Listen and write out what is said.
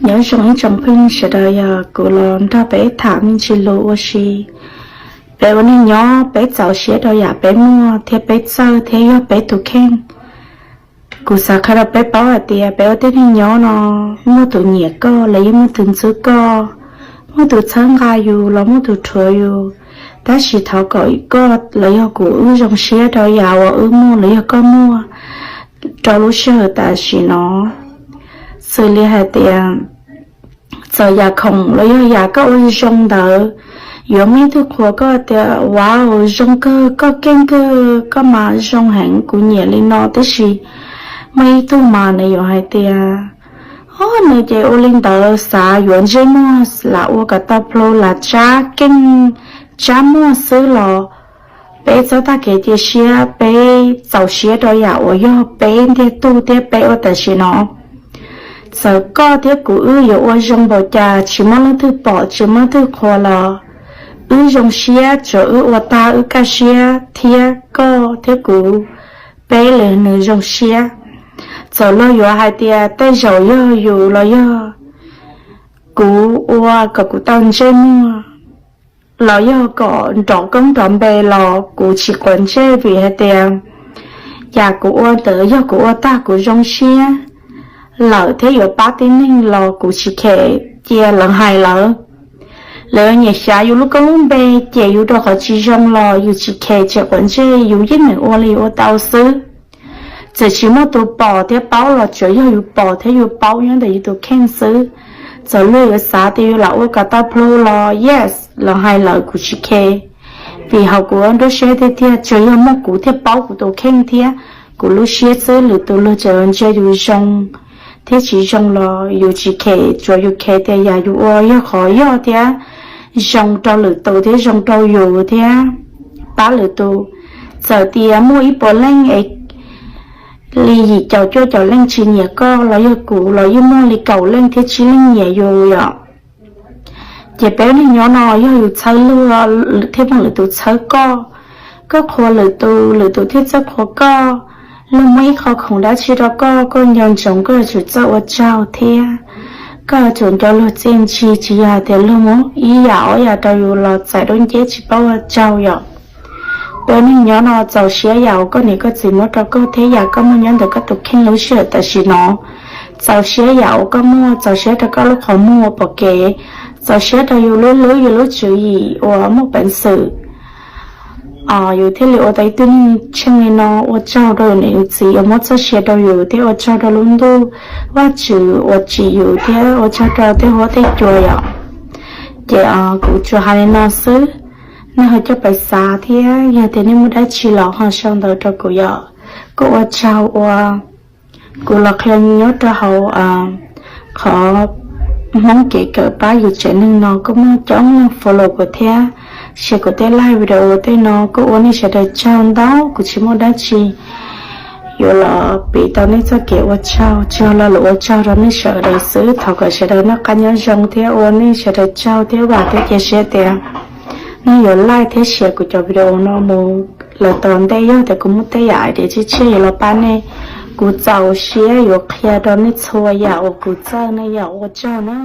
Nyob zoo ib tsoom phooj ywg sawv daws, yog kuv los nrog peb tham me ntsis lus ua si. Peb ua neej nyob peb txaus siab rau yam peb muaj thiab peb txawj thiab yog peb tus kheej. Kuv xav qhia rau peb paub hais tias peb ua tej neeg nyob no, muaj tus nyiam koj los yeej muaj tus ntxub koj, muaj tus txhawb nqa yus los muaj tus rhuav yus. Tab sis thov kom koj los yog kuv wb zoo siab rau yam uas wb muaj los yog koj muaj rau lub sij hawm tam sim no. Xws li hais tias txawm yam khoom los yog yam koj ua zoo ntawd, yuav muaj ib tug qhuas koj tias, Wow, zoo kawg, koj keej kawg, koj mas zoo heev, kuv nyiam li no. Tab sis muaj ib tug mas nws yuav hais tias, O, nws ces ua li ntawd xav yuav ntsej muag lam ua kom tau plhu lam tsab keej tsab muag xwb los peb txhob tag kev cia siab, peb txaus siab rau yam uas yog peb ntiag tug thiab peb ua tam sim no. Txawm koj thiab kuv wb yuav ua zoo npaum cas tsis muaj leej twg pom tsis muaj leej twg qhuas los wb zoo siab, tsuav wb ua tag wb kaj siab thiab koj thiab kuv peb li nws zoo siab. Txawm luag yuav hais tias tej zaum yog yus los yog kuv ua kom kuv tau ntsej muag los yog kom nrov koob nrov npe los kuv tsis quav ntsej, vim hais tias yam kuv ua ntawd yog kuv ua tag kuv zoo siab lawm thiab yuav pab tib neeg los kuv tsis khes, cia lawv hais lawv. Lawv nyiam xyav yus lub koob lub npe, cem yus rau qhov tsis zoo los yus tsis khes tsis quav ntsej, yus yeej meem ua li yus ua tau xwb. Txawm tsis muaj tus pom thiab paub los tsuav yog yus pom thiab yus paub nyob ntawm yus tus kheej xwb. Txawm luag yuav xav tias yus lam ua kom tau plhu los yes, lawv hais lawv kuv tsis khes. Vim hauv kuv nruab siab tiag tiag tsuas yog muaj kuv thiaj paub kuv tus kheej thiab kuv lub siab xwb, lwm tus luag tseem ntsia yus zoo thiab tsis zoo los yus tsis khes, tsuav yus khes tias yam yus ua yog qhov yog thiab zoo rau lwm tus thiab zoo rau yus thiab pab lwm tus. Txawm tias muaj ib puas leej es li yim caum cuaj caum leej tsis nyiam koj los yog kuv los yeej muaj li kaum leej thiab tsib leej nyiam yus yom. Ces peb neeg nyob no yog yus txhawb luag thiab muaj lwm tus txhawb koj, koj qhuas lwm tus, lwm tus thiaj txawj qhuas koj. Luag muab ib qho khoom dab tsi rau koj, koj nco ntsoov koj yuav tsum txawj ua tsaug thiab koj yuav tsum nco luag txiaj ntsig, tsis yog hais tias luag muab ib yam ob yam rau yus los txais dub nceb tsis paub ua tsaug yom. Peb neeg nyob no txaus siab yam uas koj niam koj txiv muab rau koj thiab yam koj muaj nyob ntawm koj tus kheej lub sij hawm tam sim no. Txaus siab yam uas koj muaj, txaus siab rau koj lub qhov muag uas pom kev, txaus siab rau yus lub hlwb yus lub tswv yim uas muaj peev xwm, yus thiaj li ua tau ib tug neeg tsheej li no. Ua tsaug rau yus niam yus txiv uas muab txoj sia rau yus thiab ua tsaug rau lub ntuj Vajtswv uas tsim yus thiab ua tsaug rau tej huab tej cua yom. Ces kuv tsuas hais li no xwb, nej ho coj pais xav thiab yog tias nej muaj dab tsi los ho sau ntawv rau kuv yom. Kuj ua tsaug uas kuv los qhia nyob rau hauv qhov Hmoob kev kawm pab yus tsev neeg no kuj muaj coob leej follow kuv thiab share kuv tej live video tej no, kuj ua nej sawv daws tsaug ntau. Kuv tsis muaj dab tsi yuav los piv tau nej txoj kev ua tsaug, tsuas lo lus ua tsaug rau nej sawv daws xwb. Thov kom sawv daws noj qab nyob zoo thiab ua nej sawv daws tsaug thiab vam thiab cia siab tias nej yuav like thiab share kuv cov video no mus lawm tom ntej. Yog tias kuv muaj tej yam idea tshiab tshiab yuav los pab nej, kuv txaus siab yuav qhia rau nej txhua yam uas kuv txawj ne yom. Ua tsaug na.